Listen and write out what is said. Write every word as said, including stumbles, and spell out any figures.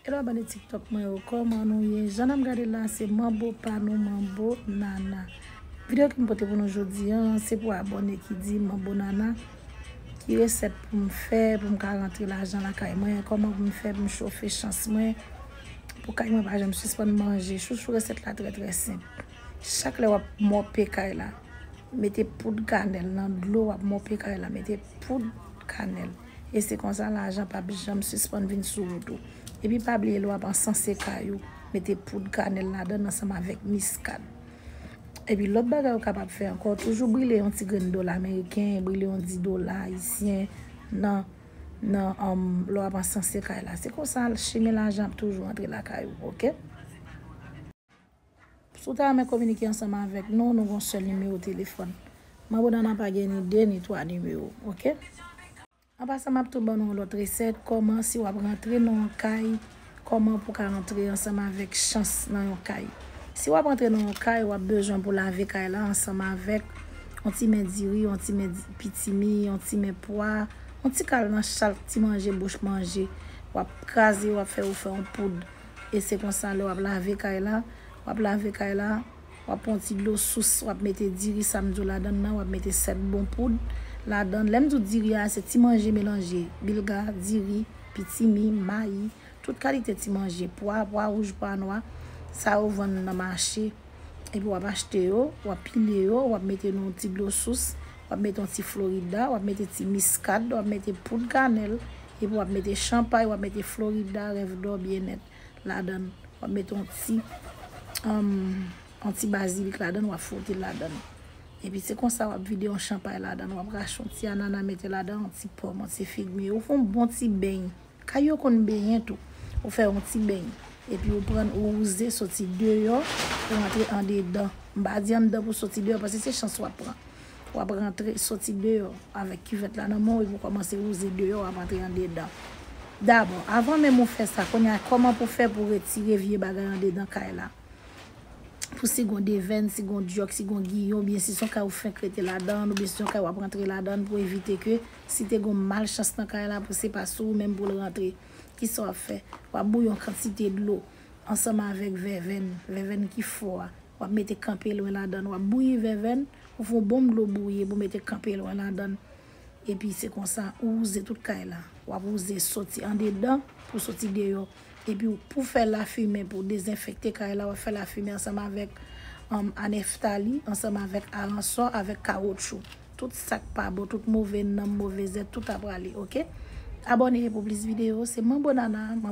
Hello, abòne TikTok mwen yo, kòman nou ye? Jan n ap gade la, se Manbo pa nou, Manbo Nana. Videyo ke m pote pou nou jodi a, se pou abòne ki di Manbo Nana, ki resèt pou m fè, pou m ka rantre lajan lakay mwen, kòman pou m fè pou m chofe chans mwen, pou kay mwen pa janm sispann manje. Chouchou, resèt la trè, trè senp. Chak lè w ap mòpe kay la, mete poud kanèl nan dlo w ap mòpe kay la, mete poud kanèl. E se konsa lajan p ap janm sispann vin sou wout ou. Epi pa bliye lè w ap ansanse kay ou, mete poud kanèl ladan l ansanm avèk miskad. Epi lòt bagay ou kapab fè ankò, toujou brile yon ti grenn dola ameriken, brile yon dis dola ayisyen nan, nan, um, lè w ap ansanse kay la. Se konsa chemen lajan ap toujou antre lakay ou, oke? Si w ta renmen kominike ansanm avèk nou, nou gen yon sèl nimewo telefòn. Manbo Nana pa gen ni de ni twa nimewo, oke? An pasan, m ap tou ban nou yon lòt resèt, kòman si w ap rantre nan yon kay, kòman pou w ka rantre ansanm avèk chans nan yon kay. Si w ap rantre nan yon kay, w ap bezwen pou lave kay la ansanm avèk yon ti men diri, yon ti men di-, pitimi, yon ti men pwa, yon ti kal nan chak ti manje, bouch manje. W ap kraze, w ap fè ou fè yon poud. E se konsa, lè w ap lave kay la, w ap lave kay la, w ap pran yon ti dlo sous, w ap mete diri sa m di w ladan l nan, w ap mete sèt bon poud ladan l. Lè m di w diri a, se ti manje melanje, bilga, diri, pitimi, mayi, tout kalite ti manje, pwa, pwa wouj, pwa nwa, sa yo vann nan mache. Epi w ap achte yo, w ap pile yo, w ap mete nan yon ti dlo sous, w ap mete yon ti florida, w ap mete ti miskad, w ap mete poud kanèl, epi w ap mete chanpay, w ap mete florida, rèv dò, byennèt ladan l. W ap mete yon ti, um, yon ti bazilik ladan l, w ap fwote l ladan l. Epi se konsa w ap vide yon chanpay ladan l, w ap rache yon ti anana mete ladan l, yon ti pòm, yon ti fig mi. Ou fè yon bon ti beny. Kay yo konn benyen tou. Ou fè yon ti beny. Epi ou pran, ou wouze soti deyò, ou rantre andedan. M pa di anndan pou soti deyò, paske se chans w ap pran. W ap rantre, soti deyò avèk kivèt la nan men w, epi w kòmanse wouze deyò, w ap rantre andedan. Dabò, avan menm ou fè sa, kounye a, kòman pou fè pou retire vye bagay andedan kay la? Pou si gon devèn, si gon dyòk, si gon giyon, oubyen si se yon kay ou fenk rete ladan l, oubyen si se yon kay w ap rantre ladan l, pou evite ke si te gon malchans nan kay la, pou se pa sou ou menm pou l rantre. Kisa w ap fè? W ap bouyi yon kantite dlo ansanm avèk vèvèn, vèvèn ki fò a. W ap mete kanpe lwen ladan l. W ap bouyi vèvèn, ou fè yon bon dlo bouyi epi w mete kanpe lwen ladan l. Epi se konsa, ou wouze tout kay la. W ap wouze soti andedan pou soti deyò. Epi w, pou fè lafimen, pou dezenfekte kay la, w ap fè lafimen ansanm avèk, um, aneftali, ansanm avèk aransò, avèk kawotchou. Tout sa k pa bon, tout move nanm, move zèt, tout ap prale, oke? Abòne pou plis videyo. Se Manbo Nana, Manbo